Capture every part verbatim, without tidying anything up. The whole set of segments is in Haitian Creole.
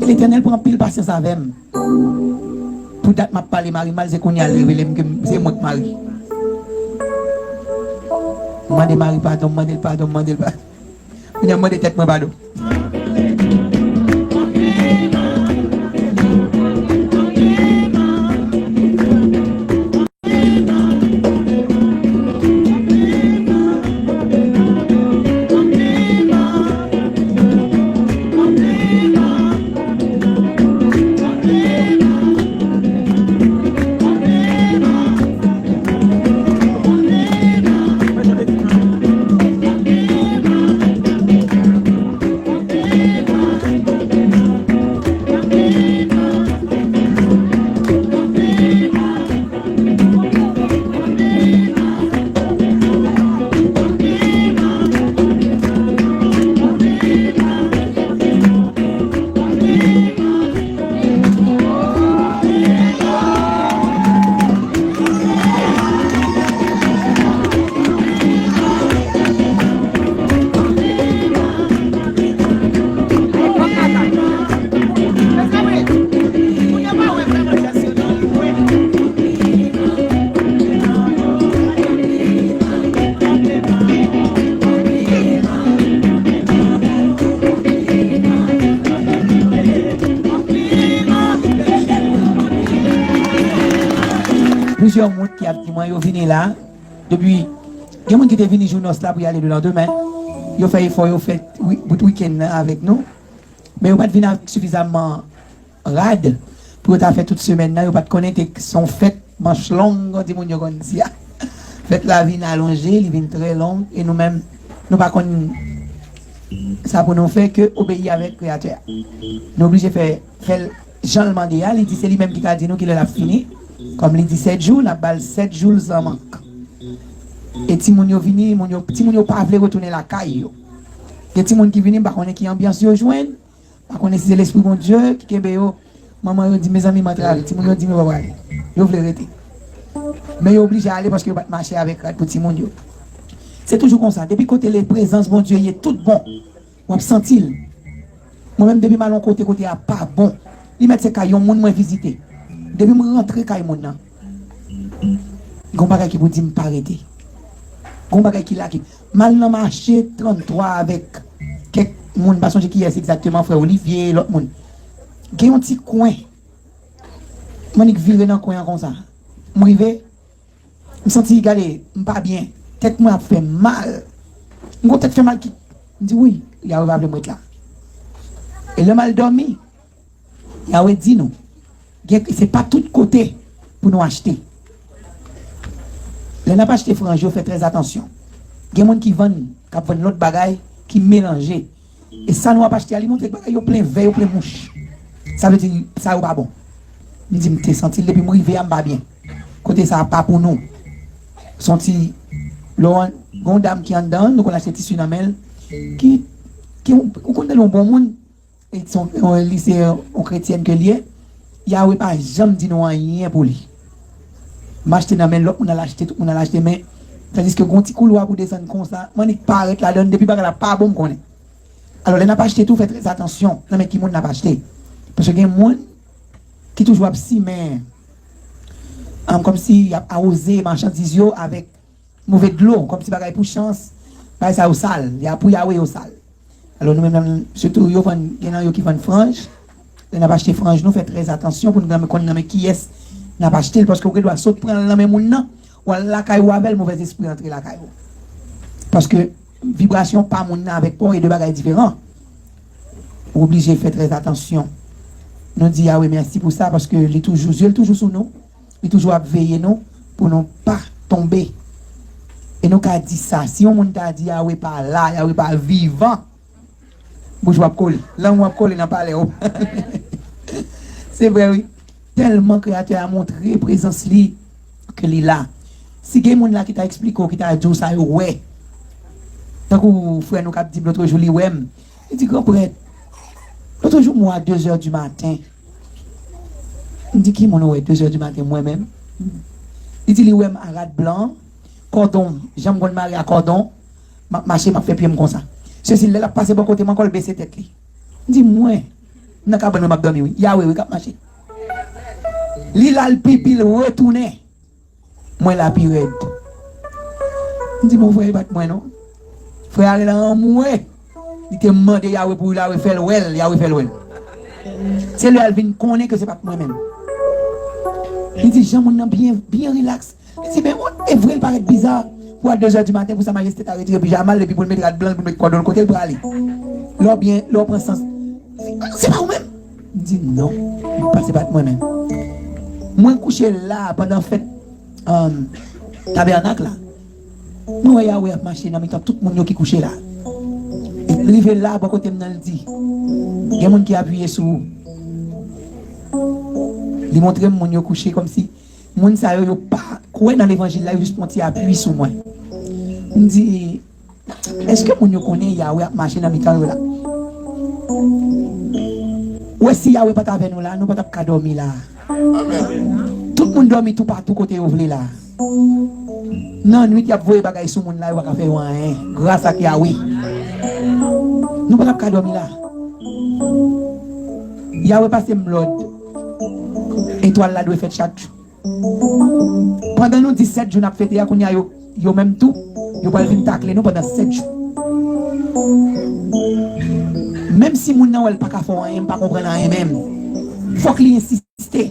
Letènèl pran anpil pasyans avè m. Pou dat m ap pale mari m mal, se kounye a l revele m ke m- se mwen k mari. M mande mari padon, m mande l padon, m mande l padon. Kounye a m mande tèt mwen padon. Plizyè moun ki ap di mwen yo vini la, depi gen moun ki te vini jou nòs la pou y ale lelandemen. Yo fè efò, yo fè wi- bout wikenn nan avèk nou. Men yo pa t vin avèk sifizamman rad pou yo ta fè tout semèn nan. Yo pa t konnen te se yon fèt manch long, kon timoun yo konn di a. Fèt la vin alonje, li vin trè long, e nou menm, nou pa konn sa pou nou fè ke obeyi avèk Kreyatè a. Nou oblije fè, fè l jan l mande a, li di se li menm ki ka di nou kilè l ap fini. Kòm li di sèt jou, n ap ba l sèt jou l san mank. E timoun yo vini, moun yo, timoun yo pa vle retounen lakay yo. Gen timoun ki vini, m pa konnen ki anbyans yo jwenn, pa konnen si se Lespri Bondye ki kenbe yo. Manman yo di, mezanmi, m antre ale. Timoun yo di, m pa prale. Yo vle rete. Men yo oblije ale paske yo pa t mache avèk rad pou timoun yo. Se toujou konsa. Depi kote le prezans Bondye ye, tout bon. W ap santi l. Mwen menm, depi m al yon kote, kote a pa bon. Li mèt se kay yon moun mwen vizite. Depi m rantre kay moun nan, gon bagay ki pou di m pa rete. Gon bagay ki lage. M al nan mache tranntwa avèk kèk moun, m pa sonje kiyès egzakteman, frè Olivier, lòt moun. Gen yon ti kwen. M annik vire nan kwen an konsa. M rive, m santi, gade, m pa byen. Tèt mwen ap fè m mal. M gon tèt fè mal ki, m di, wi, Yahweh pa vle m ret la. E lè m al dòmi, Yahweh di nou, gen, se pa tout kote pou nou achte. Lè n ap achte franj yo, fè trè atansyon. Gen moun ki vann, k ap vann lòt bagay ki melanje. E sa nou ap achte a, li montre bagay yo plen vè, yo plen mouch. Sa vle di, sa yo pa bon. M di, m te santi l depi m rive a, m pa byen. Kote sa a pa pou nou. Se yon ti, lè w, gen yon dam ki anndan an, nou konn achte tisi nan men l, ki, ki, ou konn tande yon bon moun, e se yon, yon, li se yon kretyèn ke l ye, Yahweh pa janm di nou anyen pou li. M achte nan men lòt moun, al achte, tout moun al achte, men, tandiske gon ti koulwa pou desann konsa, m annik parèt ladan l, depi bagay la pa bon, m konnen. Alò, lè n ap achte tou, fè trè atansyon nan men ki moun n ap achte. Paske gen moun ki toujou ap simen, um, kòmsi y ap awoze machandiz yo avèk move dlo, kòmsi bagay pou chans, bagay sa yo sal, ya pou Yahweh yo sal. Alò, nou menm, nan, sitou yo vann, gen nan yo ki vann franj, lè n ap achte franj nou, fè trè atansyon pou nou konn nan men kiyès n ap achte l, paske ou gen dwa sot pran l nan men moun nan, w al lakay ou avè l, movèzespri antre lakay ou. Paske vibrasyon pa moun nan avèk pa w e de bagay diferan. Ou oblije fè trè atansyon. Nou di Yahweh mèsi pou sa, paske li toujou, zye l toujou sou nou, li toujou ap veye nou pou nou pa tonbe. E nou ka di sa, si yon moun ta di Yahweh pa la, Yahweh pa vivan, bouch w ap kole, lang w ap kole nan palè w. Se vre, wi. Tèlman Kreyatè a montre prezans li, ke li la. Si gen moun la ki ta eksplike w, ki ta di w sa yo wè, tankou frè nou k ap di m lòt jou li wè m, li di, granprèt, lòt jou m wè w a de zè di maten. M di, ki moun ou wè de zè di maten, mwen menm? Li di, li wè m a rad blan, kòdon, jan m konn mare a kòdon, m ap mache, m ap fè pye m konsa. Sesi, lè l ap pase bò kote m ankò, l bese tèt li. M di, mwen, M nan kabann mwen, m ap dòmi, wi. Yawe, wi, k ap mache. Li la, l pipi, l retounen. Mwen la pi rèd. M di, "Bon, frè, e pa t mwen, non." Frè a rele anmwe. Li te mande Yawe pou Yawe fè l wè l, Yawe fè l wè l. Se lè a l vin konnen ke se pa t mwen menm. Li di, "Jan moun nan byen, byen rilaks." Li di, "Men, e vre, l parèt biza pou a de zè di maten, pou Sa Majeste ta retire pijama l, epi pou l met rad blan l, pou l met kòdon l kote l prale. Lè w byen, lè w pran sans, se pa ou menm?" M di, "Non, m pa, se pa t mwen menm." Mwen kouche la pandan fèt, um, tabènak la. Mwen wè Yawe ap mache nan mitan tout moun yo ki kouche la. Li rive la, bò kote m nan, li di, "Gen moun ki apiye sou ou." Li montre m moun yo kouche kòmsi moun sa yo, yo pa kwè nan levanjil la, yo jis pran ti apui sou mwen. M di, "Èske moun yo konnen Yawe ap mache nan mitan yo la?" Ou wè, si Yawe pa t avè nou la, nou pa t ap ka dòmi la. Tout moun dòmi toupatou kote yo vle la. Nan nwit, y ap voye bagay sou moun la, yo pa ka fè yo anyen. Gras ak Yawe, nou pa t ap ka dòmi la. Yawe pase m lòd. Etwal la dwe fèt chak jou. Pandan nou di sèt jou n ap fete a, kounye a yo, yo menm tou, yo pral vin takle nou pandan sèt jou. Menm si moun nan wè l pa ka fè w anyen, m pa konprann anyen menm. Fòk li ensiste.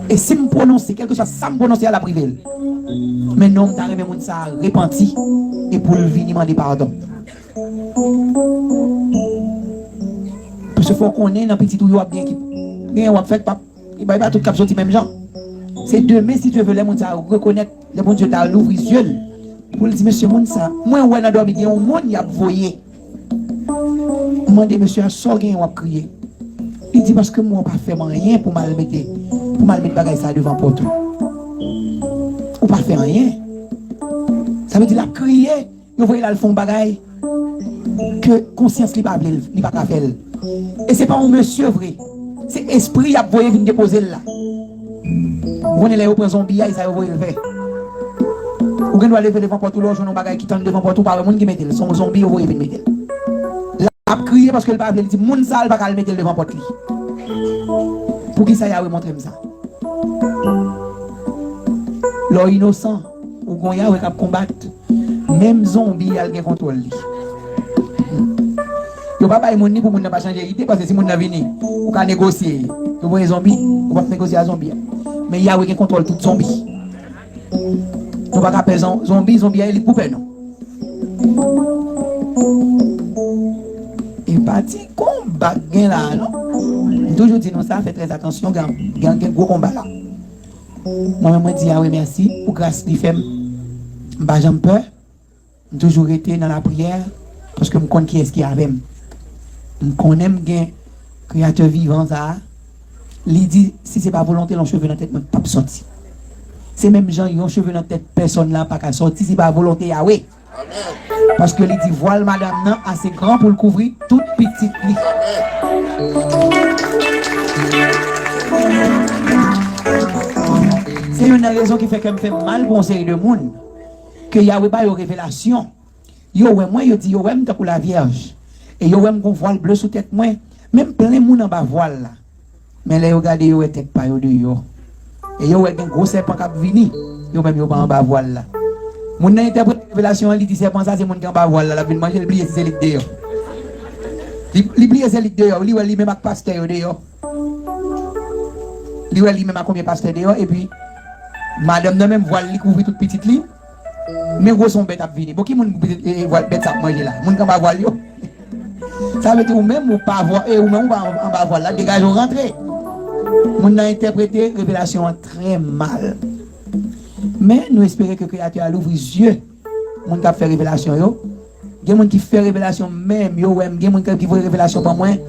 E si m pwononse, kèlkeswa sa m pwononse a, l ap rive l. Men non, m ta renmen moun sa a repanti e pou l vini mande padon. Paske fò w konnen nan pitit ou yo ap gen ki, gen w ap fèt, pap, e bay pa tout k ap soti menm jan. Se demen, si Dye vle, lè moun sa a rekonèt, lè Bondye ta louvri zye l, pou l di, "Mesye, moun sa, mwen wè nan dòmi gen yon moun y ap voye." M mande mesye a, "Sa w genyen w ap kriye?" Li di, "Paske m wè w pa fè m anyen pou m al mete, pou m al met bagay sa a devan pòt ou. Ou pa fè anyen." Sa vle di l ap kriye, yo voye l al fè yon bagay ke konsyans li pa vle l, li pa ka fè l. E se pa yon mesye vre. Se espri y ap voye vin depoze l la. Ou konnen lè yo pran zonbi a, e sa yo voye l fè. Ou gen dwa leve devan pòt ou, lè w jwenn yon bagay ki tann devan pòt ou, pa wè moun ki mete l. Se yon zonbi yo voye vin mete l. L ap kriye paske l pa vle, l di moun sa a, l pa ka al mete l devan pòt li. Poukisa Yawe montre m sa? Lè w inosan, ou gon Yawe k ap konbat. Menm zonbi a, l gen kontwòl li. Yo pa bay moun ni pou moun nan pa chanje ide, paske si moun nan vini, ou ka negosye. Yo voye zonbi, ou p ap negosye a zonbi a. Men Yawe gen kontwòl tout zonbi. Nou pa ka pè zon-, zonbi, zonbi a, li pou pè nou. E pa ti konba k gen la, non. M toujou di nou sa, fè trè atansyon, gen, gen, gen gwo konba la. Mwen menm, mwen di Yawe mèsi pou gras li fè m. M pa janm pè. M toujou rete nan lapriyè, paske m konn kiyès ki avè m. M konnen m gen Kreyatè vivan sa a. Li di, si se pa volonte l, yon cheve nan tèt mwen p ap sòti. Se menm jan yon cheve nan tèt pèsòn la pa ka sòti si pa volonte Yawe. Paske li di, vwal madanm nan ase gran pou l kouvri tout pitit li. Se youn nan rezon ki fè kè m fè mal pou yon seri de moun. Ke Yawe ba yo revelasyon. Yo wè mwen, yo di yo wè m tankou lavyèj. E yo wè m gon vwal ble sou tèt mwen. Men m plen moun anba vwal la. Men lè yo gade, yo wè tèt pa yo deyò. E yo wè gen gwo sèpan k ap vini. Yo menm yo pa anba vwal la. Moun nan entèprete revelasyon an, li di sèpan sa se moun ki anba vwal la, l ap vin manje, li bliye si se li k deyò. Li, li bliye se li k deyò, li wè li menm ak pastè yo deyò. Li wè li menm ak konbyen pastè deyò, epi madanm nan menm vwal li kouvri tout pitit li. Men gwo se yon bèt ap vini. Bon, ki moun, e, e, vwal, bèt sa ap manje la? Moun k anba vwal yo. Sa vle di ou menm ou pa vwa-, e, ou menm ou pa anba vwal la, degaje w rantre. Moun nan entèprete revelasyon an trè mal. Men nou espere ke Kreyatè a louvri zye moun k ap fè revelasyon yo. Gen moun ki fè revelasyon menm, yo wè m, gen moun ki voye revelasyon ban mwen.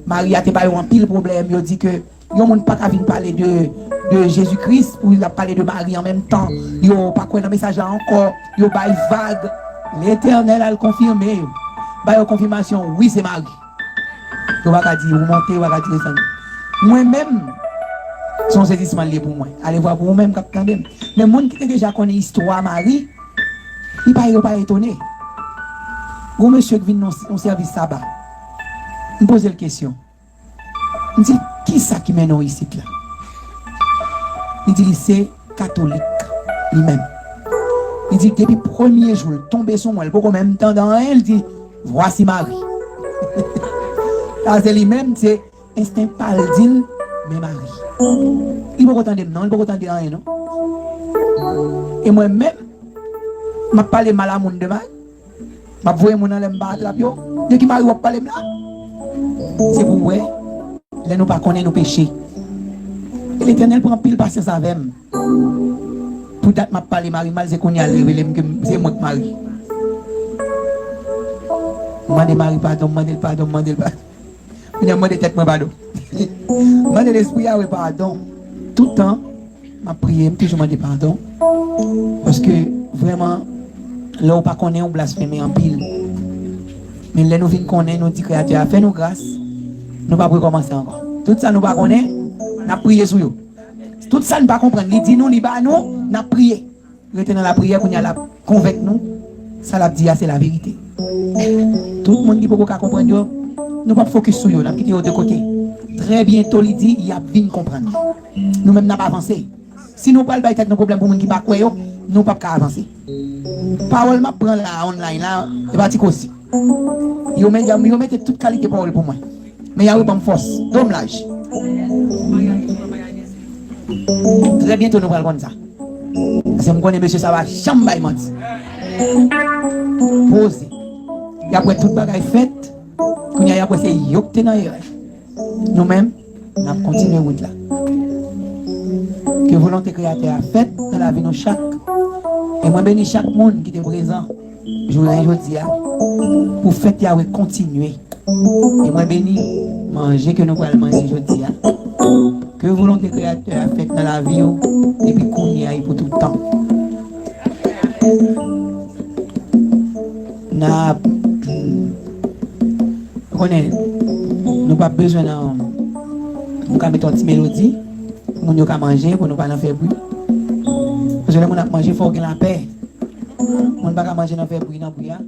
Mari a te ba yo anpil pwoblèm, yo di ke yon moun pa ka vin pale de, de Jezi Kris pou l ap pale de Mari an menm tan. Yo pa kwè nan mesaj la ankò, yo bay vag. Letènèl al konfime yo. Ba yo konfimasyon, wi, se Mari. Yo pa ka di ou monte, yo pa ka di desann. Mwen menm, se yon sezisman l ye pou mwen. Alevwa pou ou menm k ap tande m. Men moun ki te deja konnen istwa Mari, li pa, yo pa etone. Gon mesye k vin nan yon sèvis saba. M poze l kesyon. M di l, "Kisa ki mennen w isit la?" Li di li se katolik, li menm. Li di depi premye jou l tonbe sou mwen, l poko menm tande anyen, li di, "Voici Marie." Sa se li menm, se ensten pa l di l, "Men Marie." Li poko tande m non, li poko tande anyen non. E mwen menm, m ap pale mal a moun de Marie. M ap voye moun anlè, m pa atrap yo. De ki Marie w ap pale m la? Se pou w wè, lè nou pa konnen nou peche. E Letènèl pran anpil pasyans avè m. Pou dat m ap pale Marie mal, se kounye a l revele m ke m- se mwen k Marie. M mande Marie padon, m mande l padon, m mande l padon. Kounye a m mande tèt mwen padon. M mande Lespri a wi padon. Tout tan, m ap priye, m toujou mande padon. Paske vrèman, lè w pa konnen, w blasfeme anpil. Men lè nou vin konnen, nou di Kreyatè a fè nou gras, nou p ap rekòmanse ankò. Tout sa nou pa konnen, n ap priye sou yo. Tout sa n pa konprann, li di nou, li ba nou, n ap priye. Rete nan lapriyè, kounye a l ap konvenk nou, sa l ap di a se laverite. Tout moun ki poko ka konprann yo, nou p ap fokis sou yo, n ap kite yo de kote. Trè byento, li di, y ap vin konprann. Nou menm, n ap avanse. Si nou pral bay tèt nou pwoblèm pou moun ki pa kwè yo, nou p ap ka avanse. Pawòl m ap pran la, online la, e pa ti kozi. Yo met, yo mete tout kalite pawòl pou mwen. Men y a reban m fòs, do m laj. Trè byento nou pral konn sa. Paske m konnen mesye sa va janm bay manti. Poze. Y ap wè tout bagay fèt. Kounye a y ap wè se yo k te nan erè. Nou menm, n ap kontinye wout la. Ke volonte Kreyatè a fèt nan lavi nou chak. E mwen beni chak moun ki te prezan jounen jodi a pou fèt Yawe kontinye. E mwen beni manje ke nou pral manje jodi a. Ke volonte Kreyatè a fèt nan lavi w depi kounye a e pou tout tan. N ap, nou konnen, nou p ap bezwen nan, nou ka mete yon ti melodi pou moun yo ka manje, pou nou pa nan fè bri. Paske lè moun ap manje, fò w gen lapè. Moun pa ka manje nan fè bri, nan bri a.